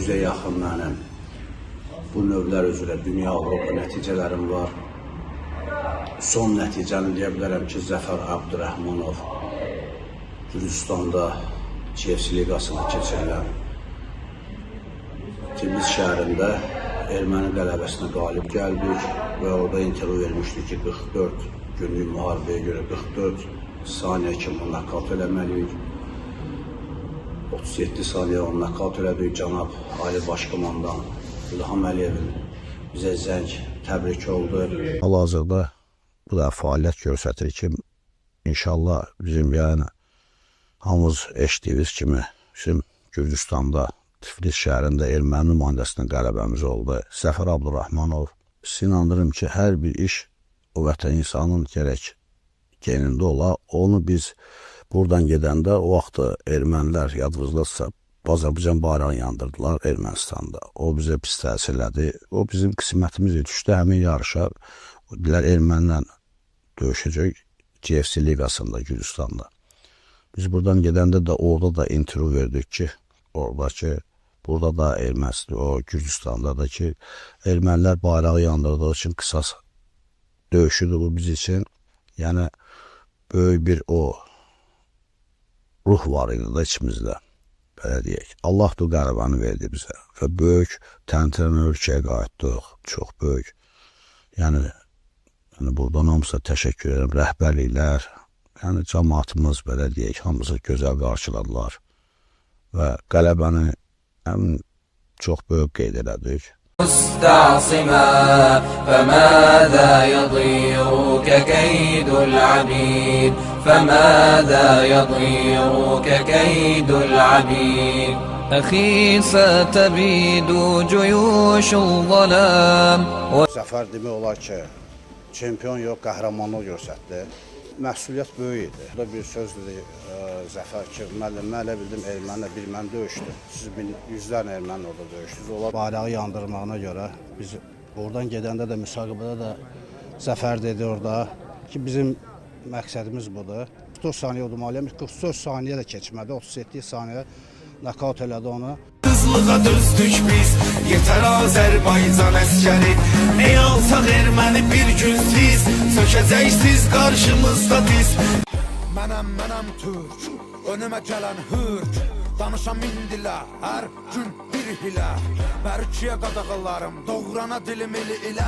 100-ə yaxın mənim bu növlər üzrə dünya, Avropa nəticələrim var. Son nəticəni deyə bilərəm ki, Zəfər Abdurrahmanov Gürcüstanda GFC liqasında keçirilən Tiflis şəhərində erməni qələbəsinə qalib gəldik və orada intervyu vermişdik ki, 44 günlük müharibəyə görə 44 saniyə kimi nokaut eləməliyik. 37 saniyə onu nokaut elədik. Cənab Ali Baş Komandan İlham Əliyevin bizə zəng təbrik oldu. Hal-hazırda bu da fəaliyyət göstərir ki, inşallah bizim, yəni hamımız eşitdiyimiz kimi bizim Gürcüstanda Tiflis şəhərində erməni nümayəndəsinə qələbəmiz oldu. Zəfər Abdurrahmanov. Sizi inandırım ki, hər bir iş o vətən insanın gərək genində ola. Onu biz buradan gedəndə o vaxt ermənilər, yadınızdadırsa, Azərbaycan bayrağını yandırdılar Ermənistanda. O bizə pis təsir elədi. O bizim qismətimiz düşdü həmin yarışa. Dedilər ermənlə döyüşəcək GFC liqasında Gürcüstanda. Biz buradan gedəndə də orada da intervyu verdik ki, oradakı burada da Ermənistan, o Gürcüstanda da ki, ermənilər bayrağı yandırdığı üçün qisas döyüşüdür bu biz üçün. Yəni böyük bir o ruh var idi da içimizdə. Belə deyək. Allah da qələbəni verdi bizə və böyük təntənə ölkəyə qayıtdıq. Çox böyük. Yəni buradan hamısına təşəkkür edirəm. Rəhbərliklər, yəni cəmaatımız, belə deyək, hamısı gözəl qarşıladılar. Və qələbəni həm çox böyük qeyd elədik. مستعصما فماذا يضيرك كيد العبيد فماذا يضيرك كيد العبيد أخي ستبيد جيوش الظلام. Zəfər demək olar ki, çempion yox, qəhrəmanlıq göstərdi. Məsuliyyət böyük idi. Burada bir söz dedi Zəfər ki, müəllim, mən elə bildim ermənilər bir mən döyüşdü. Siz min, yüzlərlə erməni orada döyüşdünüz. Onlar bayrağı yandırmağına görə biz oradan gedəndə də müsabiqədə də Zəfər dedi orada ki, bizim məqsədimiz budur. 44 saniyə udmalıyam. 44 saniyə də keçmədi. 37 saniyə nokaut elədi onu. Hızlığa dözdük biz. Yeter Azerbaycan askeri. Ey alçaq erməni, bir gün siz sökəcəksiniz qarşımızda diz. Mənəm, mənəm türk. Önümə gələn hürk. Danışam min dilə, hər gün bir hilə. Mərkiyə qadağalarım, doğrana dilim ili ilə.